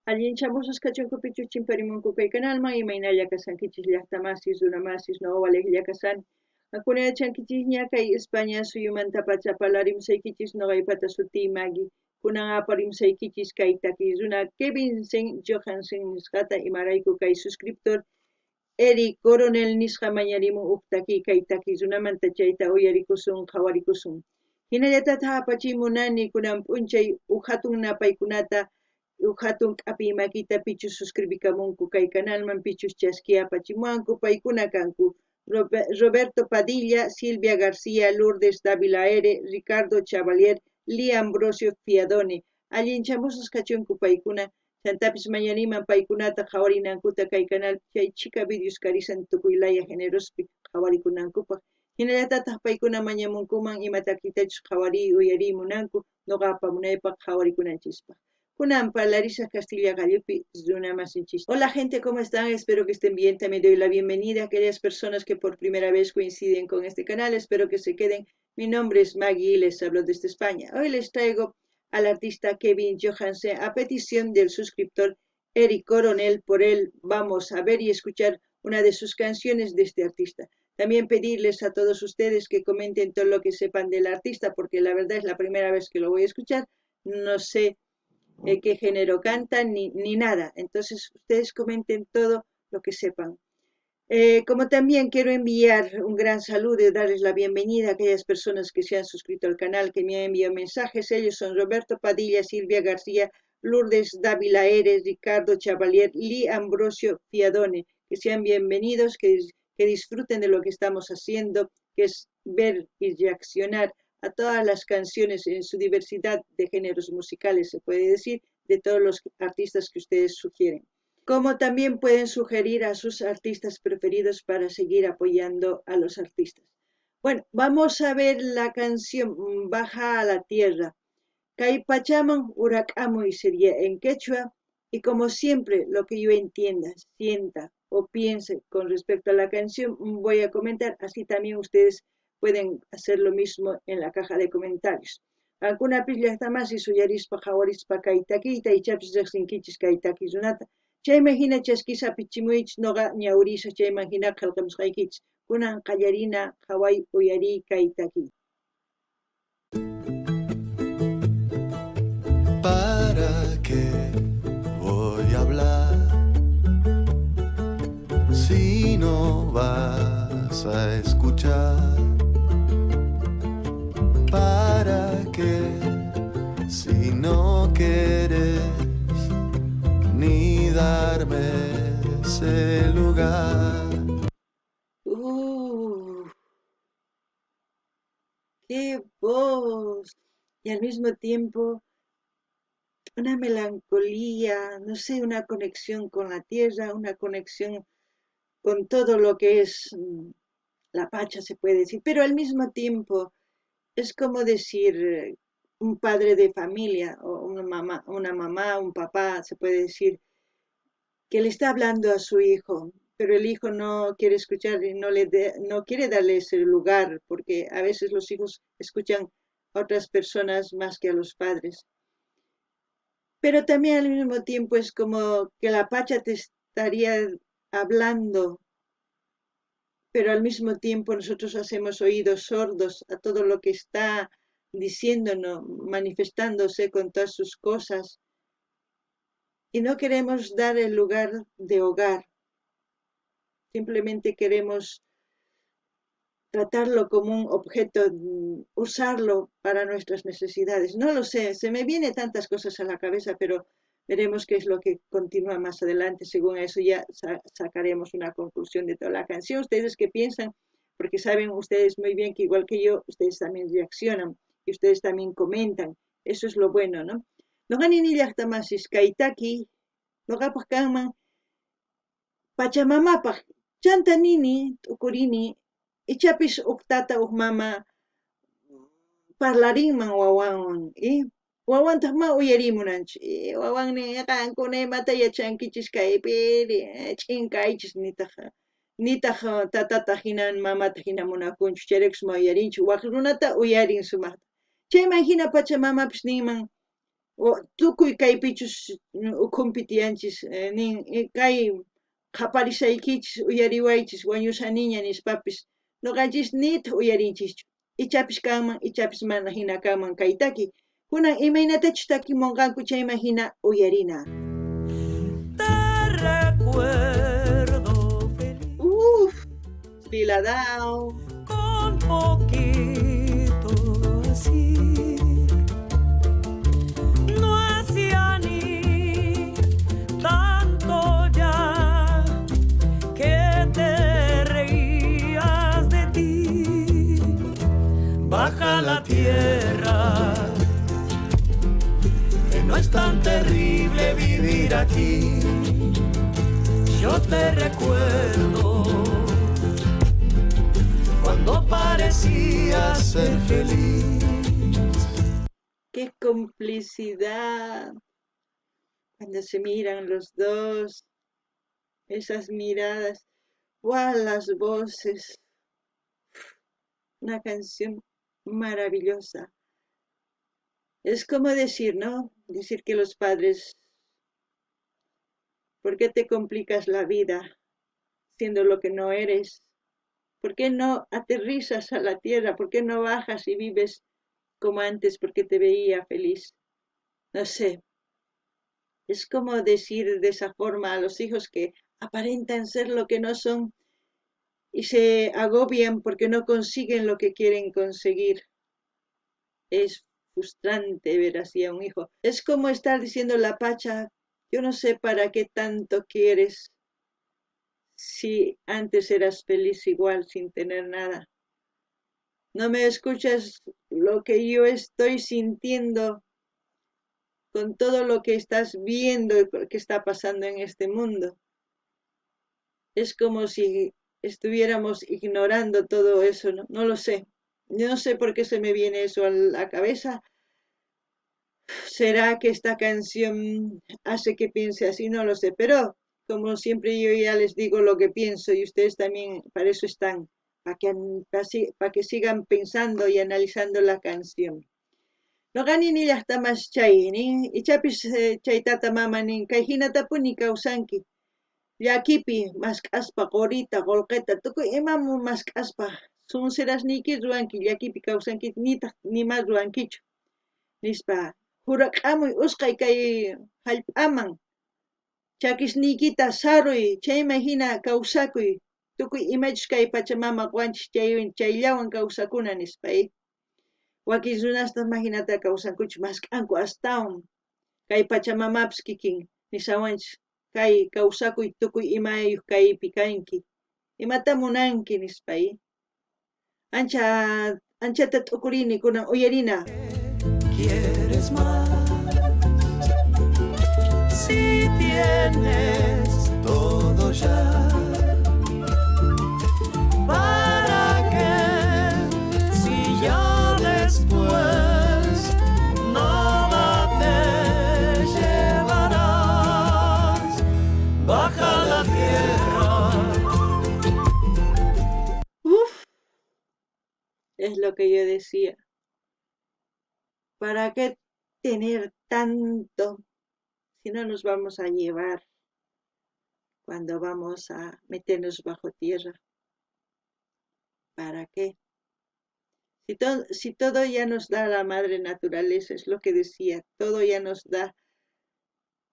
Allinchamusas kachunkupichus chimparimunku kay kanalman, imaynalla kashankichis llaqtamasis, runamasis, noqa walejlla kashani. Qankuna yachankichisña kay España suyumantapacha parlarimusaykichis noqaypata sutiy Maggie. Kunan aparimusaykichis kay takiy runa Kevin Sen Johansen nisqata imarayku kay suscriptor Eric Coronel nisqa mañarimun uj takiy kay takiy runamanta chayta uyarikusun qhawarikusun. Hinallatataj apachiy munani kunan p'unchay uj hatun napaykunata uj hatun k'apiy makita pichus suscribikamunku kay kanalman pichus chaskiy apachimuwanku paykuna kanku Roberto Padilla, Silvia García, Lourdes Dávila R, Ricardo Chavalier, Lee Ambrosio Fiadone. Allinchamusas kachunku paykuna, chantapis mañaniman paykunata qhawarinankuta kay canalpi chay chhika videos karisan tukuy laya generospi qhawarikunankupaj. Hinallatataj paykuna mañamunkuman ima takitachus qhawariy uyariy munanku noqa apamunaypaj qhawarikunanchispaj. Kunan parlarisaj Castilla qallupi runa masinchis. Hola gente, ¿cómo están? Espero que estén bien. También doy la bienvenida a aquellas personas que por primera vez coinciden con este canal. Espero que se queden. Mi nombre es Maggie y les hablo desde España. Hoy les traigo al artista Kevin Johansen a petición del suscriptor Eric Coronel. Por él vamos a ver y escuchar una de sus canciones de este artista. También pedirles a todos ustedes que comenten todo lo que sepan del artista, porque la verdad es la primera vez que lo voy a escuchar. No sé qué género canta ni nada. Entonces ustedes comenten todo lo que sepan. Como también quiero enviar un gran saludo y darles la bienvenida a aquellas personas que se han suscrito al canal, que me han enviado mensajes. Ellos son Roberto Padilla, Silvia García, Lourdes Dávila Eres, Ricardo Chavalier, Lee Ambrosio Fiadone. Que sean bienvenidos, que disfruten de lo que estamos haciendo, que es ver y reaccionar a todas las canciones en su diversidad de géneros musicales, se puede decir, de todos los artistas que ustedes sugieren. Como también pueden sugerir a sus artistas preferidos para seguir apoyando a los artistas. Bueno, vamos a ver la canción Baja a la Tierra. Kay pachaman urak'amuy sería en quechua, y como siempre, lo que yo entienda, sienta o piense con respecto a la canción, voy a comentar, así también ustedes pueden hacer lo mismo en la caja de comentarios. Qankunapis llaqtamasis uyarispa qhawarispa kay takiyta ichapis riqsinkichis kay takiy runata. Chayman hina chaskis apichimuychis noqa ñawirisa chayman hina qillqamusqaykichis. Kunan qallarina qhaway uyariy kay takiy. ¿Para qué voy a hablar si no vas a escuchar? ¿Para qué si no quieres ni darme ese lugar? ¡Qué voz! Y al mismo tiempo una melancolía, no sé, una conexión con la tierra, una conexión con todo lo que es la pacha, se puede decir, pero al mismo tiempo es como decir un padre de familia o una mamá, un papá, se puede decir, que le está hablando a su hijo, pero el hijo no quiere escuchar y no quiere darle ese lugar, porque a veces los hijos escuchan a otras personas más que a los padres. Pero también al mismo tiempo es como que la pacha te estaría hablando, pero al mismo tiempo nosotros hacemos oídos sordos a todo lo que está diciéndonos, manifestándose con todas sus cosas, y no queremos dar el lugar de hogar. Simplemente queremos tratarlo como un objeto, usarlo para nuestras necesidades. No lo sé, se me vienen tantas cosas a la cabeza, pero veremos qué es lo que continúa más adelante. Según eso ya sacaremos una conclusión de toda la canción. Ustedes qué piensan, porque saben ustedes muy bien que igual que yo, ustedes también reaccionan y ustedes también comentan. Eso es lo bueno, ¿no? Noqani nillaqtamasis kay taki, noqapaq kanman pachamamapaq chanta nini t'ukurini ichapis uj tata uj mama parlarinman wawanwan, Wawantaq ma uyarimunanchu, wawan nin qankuna imata yachankichis kaypiri, ch'in kaychis nitaq tatata hina mamata hina munakunchu, chayraykus ma uyarinchu, wak runata uyarin sumaqta. Chayman hina pachamamapis ninman, Tukuy kaypichus ukhunpi tiyanchis nin kay qhaparishaykichis uyariwaychis wañushaniña nispapis noqanchis nitaq uyarinchischu. Ichapis kanman ichapis mana hina kanman kay taki. Kunan imaynatachus takimunqanku chayman hina uyarina. Te recuerdo feliz. Uf, Piladao. Con poquito así. No hacía ni tanto ya que te reías de ti. Baja la tierra, que no es tan terrible vivir aquí. Yo te recuerdo cuando parecías ser feliz. ¡Qué complicidad! Cuando se miran los dos, esas miradas, ¡guau! Las voces. Una canción maravillosa. Es como decir, ¿no? Decir que los padres, ¿por qué te complicas la vida siendo lo que no eres? ¿Por qué no aterrizas a la tierra? ¿Por qué no bajas y vives como antes porque te veía feliz? No sé. Es como decir de esa forma a los hijos que aparentan ser lo que no son y se agobian porque no consiguen lo que quieren conseguir. Es frustrante ver así a un hijo. Es como estar diciendo la Pacha, yo no sé para qué tanto quieres si antes eras feliz igual sin tener nada. No me escuchas lo que yo estoy sintiendo con todo lo que estás viendo y que está pasando en este mundo. Es como si estuviéramos ignorando todo eso, ¿no? No lo sé. No sé por qué se me viene eso a la cabeza. ¿Será que esta canción hace que piense así? No lo sé, pero como siempre yo ya les digo lo que pienso y ustedes también para eso están, pa que sigan pensando y analizando la canción. Noqani nillajtamas chay, nin, ichapis chay tata mama nin, kay hinatapuni kawsanki, llakipi mask'aspa qorita, qolqeta, tukuy imamu mask'aspa, sunserasniyki ruwanki, llakipi kawsanki, nitaq nima ruwankichu, nispa, jurak'amuy usqhay kay hallp'aman, chakisniykita saruy, chayman hina kawsakuy, tukuy imachus kay pachamama qowanchis chayllawan kawsakuna nispa, Wakin runastaq mahinata kawsankuchu mask'anku astawan kay pachamamapis kikin nishawanchis kay kawsakuy tukuy imayuq kaypi kanki, imata munanki nispa, Ancha, anchata t'ukurini kunan uyarina. ¿Quieres más? Si tienes todo ya, ¿para qué? Si ya después nada te llevarás, baja la tierra. Uf, es lo que yo decía. ¿Para qué tener tanto si no nos vamos a llevar cuando vamos a meternos bajo tierra? ¿Para qué? Si todo ya nos da la madre naturaleza, es lo que decía, todo ya nos da.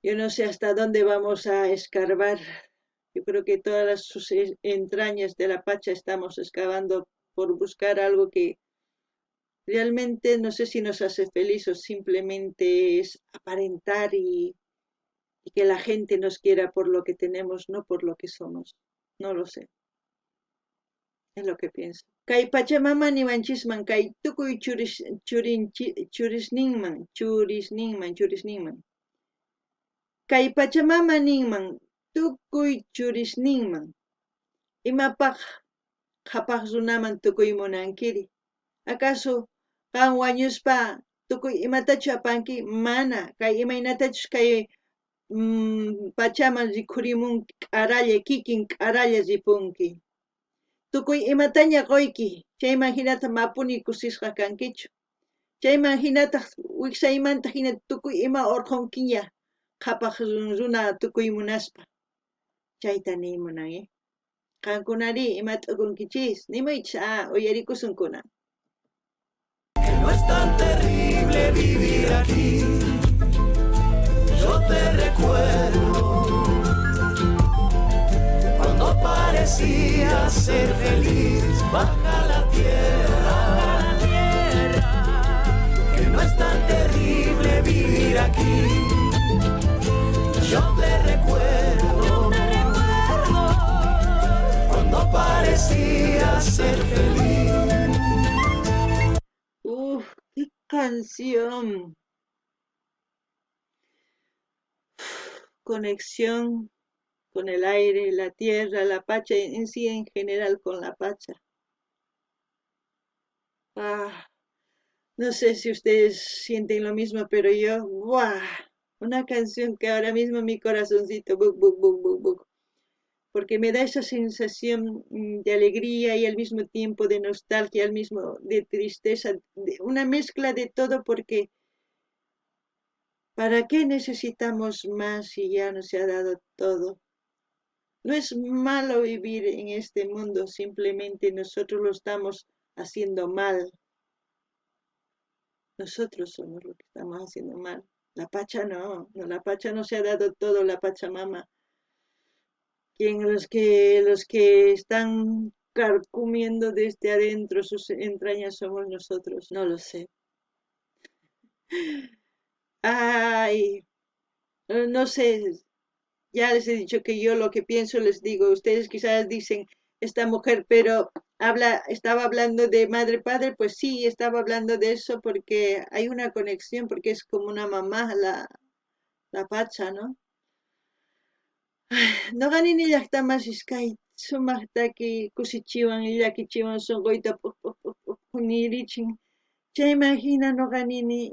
Yo no sé hasta dónde vamos a escarbar. Yo creo que todas sus entrañas de la Pacha estamos excavando por buscar algo que realmente no sé si nos hace feliz o simplemente es aparentar y que la gente nos quiera por lo que tenemos, no por lo que somos. No lo sé. Es lo que pienso. Kay Pachamama niwanchisman, kay tukuy churisninman, churisninman, churisninman. Kay Pachamama ninman, tukuy churisninman. Imapaj qhapaj runaman tukuy munankiri. Acaso qan wañuspa tukuy imatachu apanki? Mana. Kay imaynatachus kay pachaman rikhurimunki k'aralla, kikin k'aralla ripunki. Tukuy imataña qoyki, chayman hinata mapuni kusisqa kankichu. Chayman jinataj wijsaymanta jina tukuy ima orqhonkiña qhapaj runa tukuy munaspa. Chayta niy munan, eh? Qankunarí ima t'ukunkichis? Nimuychis, ah, uyarikusunkuna. Que no es tan terrible vivir aquí. Yo te recuerdo cuando parecía ser feliz, baja la tierra. Que no es tan terrible vivir aquí. Yo te recuerdo cuando parecía ser feliz. Uf, qué canción. Conexión con el aire, la tierra, la pacha, en sí en general con la pacha. Ah, no sé si ustedes sienten lo mismo, pero yo, ¡buah! Una canción que ahora mismo mi corazoncito, buk, buk, buk, buk, buk, porque me da esa sensación de alegría y al mismo tiempo de nostalgia, al mismo de tristeza, de una mezcla de todo, porque ¿para qué necesitamos más si ya nos ha dado todo? No es malo vivir en este mundo, simplemente nosotros lo estamos haciendo mal. Nosotros somos los que estamos haciendo mal. La Pacha no, no, la Pacha no se ha dado todo, la Pachamama. Quien los que están carcomiendo desde adentro sus entrañas somos nosotros, no lo sé. Ay, no sé, ya les he dicho que yo lo que pienso les digo. Ustedes quizás dicen, esta mujer, pero habla, estaba hablando de madre, padre, pues sí, estaba hablando de eso porque hay una conexión, porque es como una mamá la Pacha, ¿no? Ay, noqa nini llaqtamasis kay sumaq taki kusichiwan llakichiwan sunquyta p'uq p'uq p'uq p'uq nirichin. Chayman hina noqa nini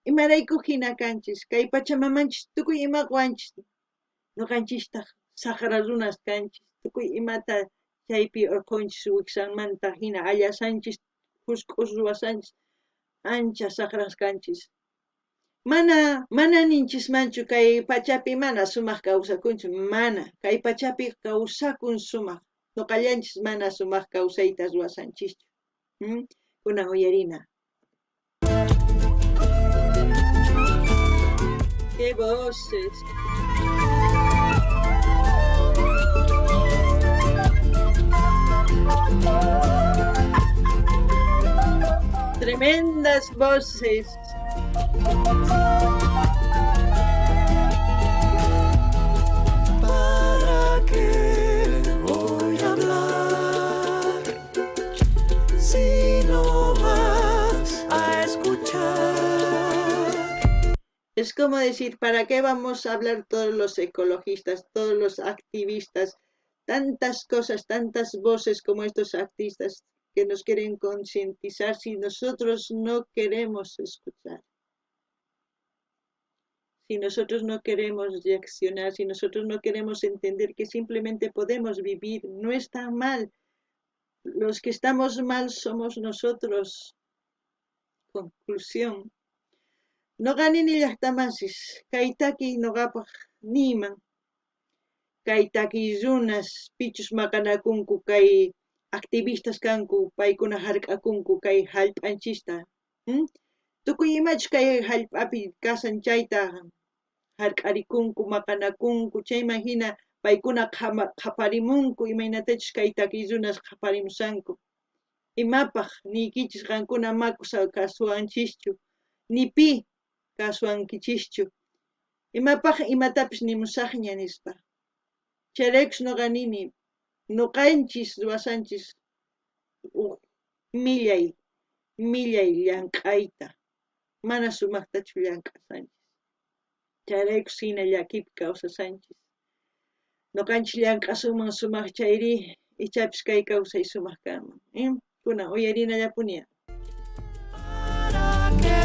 imarayku hina kanchis, kay Pachamamanchis tukuy ima quwanchis, noqanchistaq saqra runas kanchis, tukuy imata chaypi urqhunchis wiksanmanta hina allasanchis, jusk'us ruwasanchis, ancha saqras kanchis. Mana, mana ninchismanchu kay pachapi mana sumaq kawsakunchu, mana, kay pachapi kawsakun sumaq, noqallanchis mana sumaq kawsayta ruwasanchischu. Kunan uyarina. ¡Qué voces! Tremendas voces. ¿Para qué voy a hablar si no vas a escuchar? Es como decir, ¿para qué vamos a hablar todos los ecologistas, todos los activistas? Tantas cosas, tantas voces como estos artistas que nos quieren concientizar si nosotros no queremos escuchar. Si nosotros no queremos reaccionar, si nosotros no queremos entender que simplemente podemos vivir, no está mal. Los que estamos mal somos nosotros. Conclusión. Noqa nini llaqtamasis, kay taki noqapaq niman. Kay taki runas pichus maqanakunku, kay activistas kanku, paykuna hark'akunku kay hallp'anchista. Tukuy imachus kay hallp'api kasan chayta hark'arikunku, maqanakunku, chayman hina paykuna qhaparimunku, imaynatachus kay taki runas qhaparimusanku. Imapaq niykichis qankuna maku kasuwanchischu, ni pi kasuwankichischu. Imapaq imatapis nimusaqña nispa. Chayraykus noqa nini, noqanchis ruwasanchis uj millay, millay llank'ayta, mana sumaqtachu llank'asanchis. Chayraykus hina llakipi kawsasanchis. Noqanchis llank'asunman sumaq chayri, ichapis kay kawsay sumaq kanman. Kunan uyarinallapuni. ¿Para qué?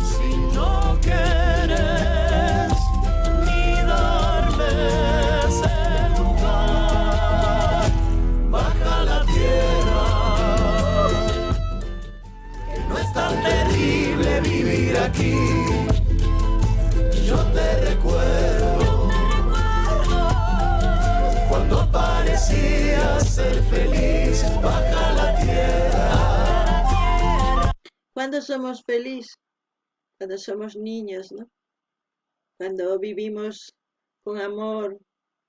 Si no quieres ni darme ese lugar, baja la tierra, que no es tan terrible. ¿Cuándo somos felices? Cuando somos niños, ¿no? Cuando vivimos con amor,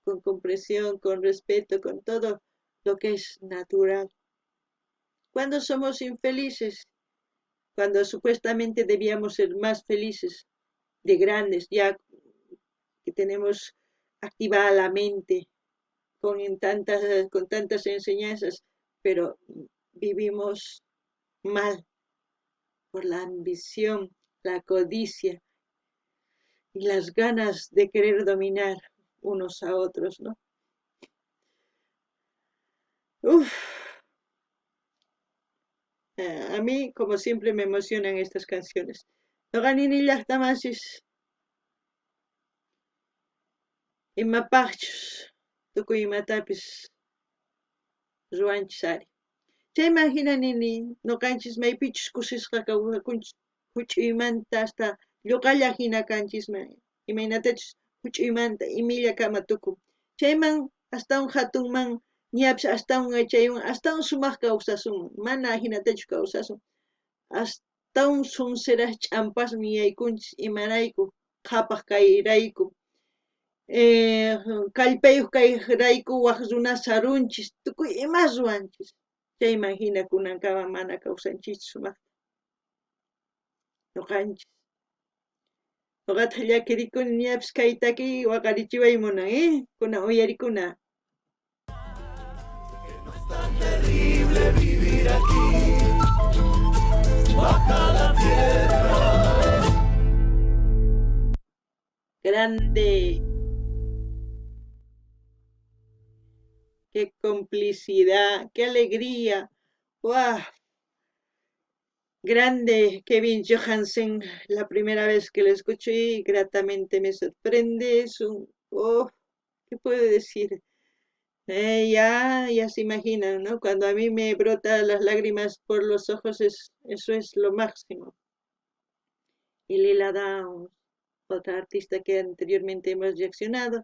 con comprensión, con respeto, con todo lo que es natural. ¿Cuándo somos infelices? Cuando supuestamente debíamos ser más felices de grandes, ya que tenemos activada la mente con tantas enseñanzas, pero vivimos mal por la ambición, la codicia y las ganas de querer dominar unos a otros, ¿no? Uf. A mí, como siempre, me emocionan estas canciones. Noqa nini llaqtamasis imapaqchus tukuy imatapis ruwanchis ari. Chayman hina nini noqanchis maypichus kusisqa kawsakunchis huch'uymanta hasta lluqalla hina kanchisman, imaynatachus huch'uymanta imillakama tukun. Chayman astawan hatunman ñapis astawan yachaywan astawan sumaq kawsasunman, mana hinatachu kawsasun. Astawan sunseraj ch'ampasman yaykunchis imarayku qhapaq kayrayku. Kallpayuq kayrayku waq runa sarunchis, tukuy ima ruwanchis. Chayman hina kunankama mana kawsanchischu sumaqta. Noqanchis. Noqataq llakirikuni ñapis kay takiy waqarichiway munan, Kunan uyarikuna. Que no es tan terrible vivir aquí, baja la tierra. Grande. Qué complicidad, qué alegría. ¡Guau! Grande Kevin Johansen, la primera vez que lo escucho y gratamente me sorprende. Es un, oh, ¿qué puedo decir? Ya se imaginan, ¿no? Cuando a mí me brotan las lágrimas por los ojos, eso es lo máximo. Y Lila Downs, otra artista que anteriormente hemos reaccionado.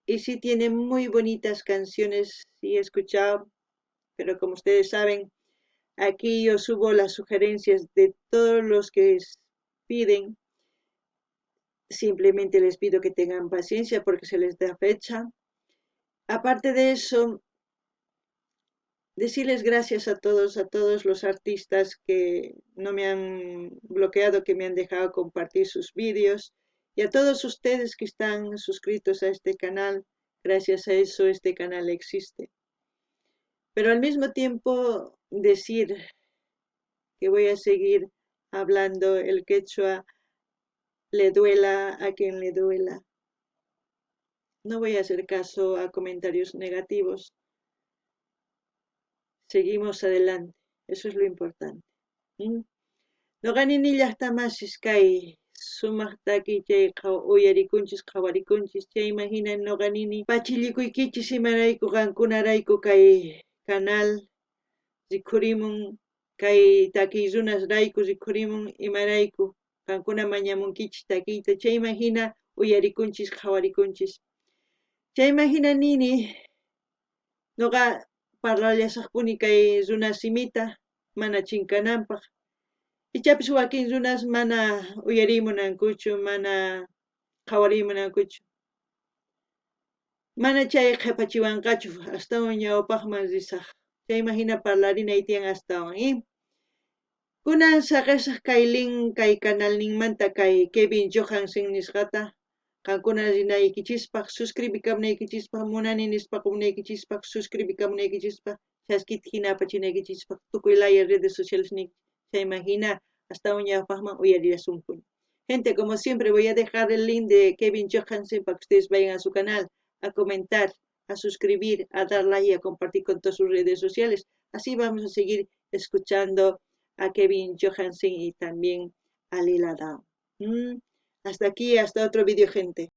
Y sí tiene muy bonitas canciones, sí he escuchado, pero como ustedes saben, aquí yo subo las sugerencias de todos los que piden. Simplemente les pido que tengan paciencia porque se les da fecha. Aparte de eso, decirles gracias a todos los artistas que no me han bloqueado, que me han dejado compartir sus vídeos, y a todos ustedes que están suscritos a este canal. Gracias a eso este canal existe. Pero al mismo tiempo decir que voy a seguir hablando el quechua, le duela a quien le duela. No voy a hacer caso a comentarios negativos. Seguimos adelante, eso es lo importante. Noqa nini llaqtamasis kay sumaq taki chay uyarikunchis, qhawarikunchis. Chayman hina noqa nini pachillikuykichis imarayku qankunarayku kay canal rikhurimun, kay takiy runasrayku rikhurimun, imarayku qankuna mañamunkichis takiyta. Chayman hina uyarikunchis, qhawarikunchis. Chayman hina nini noqa parlallasaqpuni kay runa simita mana chinkananpaq. Ichapis wakin runas mana uyarimunankuchu, mana qhawarimunankuchu. Mana chay qhipachiwanqachu, astawan ñawpaqman risaq. Chayman hina parlarinay tiyan astawan, Kunan saqisaq kay link, kay canalninmanta kay Kevin Johansen nisqata. Qankuna rinaykichispaq, suscribikamunaykichispaq, munani nispa qumunaykichispaq, suscribikamunaykichispaq, chaskita hina apachinaykichispaq, tukuy laya redes sociales ni chayman hina astawan ñawpaqman uyarillasunpuni. Gente, como siempre voy a dejar el link de Kevin Johansen para que ustedes vayan a su canal a comentar, a suscribir, a dar like y a compartir con todas sus redes sociales. Así vamos a seguir escuchando a Kevin Johansen y también a Lila Downs. Hasta aquí, hasta otro vídeo, gente.